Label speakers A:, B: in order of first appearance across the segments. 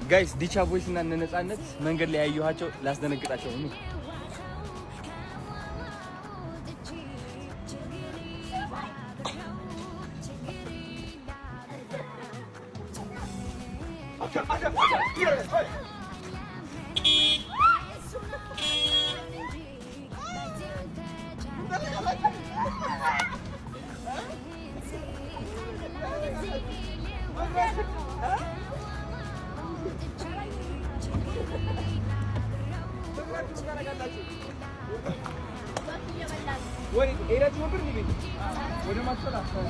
A: Guys፣ ዲቻ ቦይስ እና እነ ነፃነት መንገድ ላይ ያየኋቸው ላስደነግጣቸው ነው። ወይ ሄዳችሁ ነበር እንዴ? ቤት ወደ ማሰላ ሰው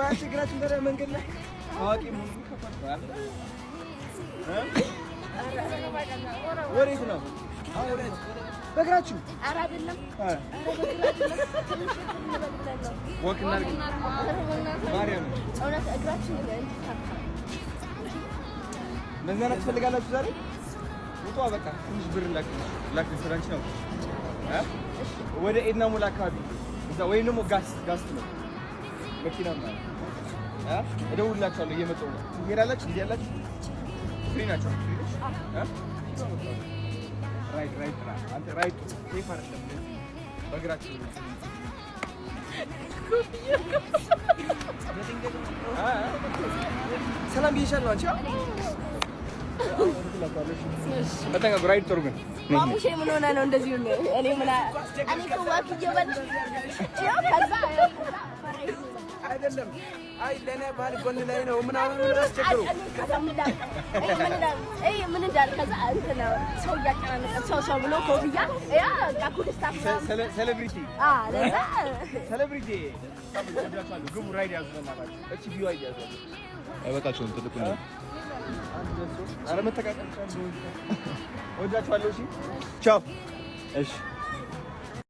A: ያስቸግራችሁ ታዲያ መንገድ ላይ ታዋቂ መሆኑ ከባድ ነው አይደል? ወዴት ነው? በእግራችሁ?
B: ኧረ አይደለም።
A: Walk እናድርግ። ማርያም።
B: እውነት እግራችን።
A: መዝናናት ትፈልጋላችሁ ዛሬ? ውጧ በቃ፣ ትንሽ ብር ላክ ላክ ስራንች ነው እ ወደ ኤድና ሞል አካባቢ እዛ ወይም ደግሞ ጋስት ነው መኪና ምናምን እ እደውልላችኋለሁ፣ እየመጣሁ ነው። ትሄዳላችሁ? ጊዜ ያላችሁ free ናቸው? Free ነሽ? እ ride ride ጥራ አንተ፣ ride safe አይደለም በእግራችሁ። ሰላም ብዬሻለሁ። አንቺ በጠንቀቁ፣ ride ጥሩ ግን
B: ማሙሼ ምን ሆነ ነው እንደዚህ ነው? እኔ እኮ walk እየበላሁ ያው ከዛ
C: አይደለም፣ አይ ለእኔ ባል ጎን ላይ ነው ምናምን ምን አስቸግሩ።
B: ከዛ ምን እንዳለ፣ ከዛ እንትን ሰው እያጨናነቀ ሰው ሰው ብሎ ኮፍያ ያ በቃ cool stuff።
A: Celebrity።
B: ለዛ።
A: Celebrity። ግቡ፣ ride ያዙ በእናታችሁ። እቺ ቢዋ ያዙ።
D: አይበቃቸውም። ትልቁ ነው።
A: አንድ፣ ሁለት፣ ሶስት። ኧረ መተቃቀል። እወዳችኋለሁ። እሺ ቻው። እሺ።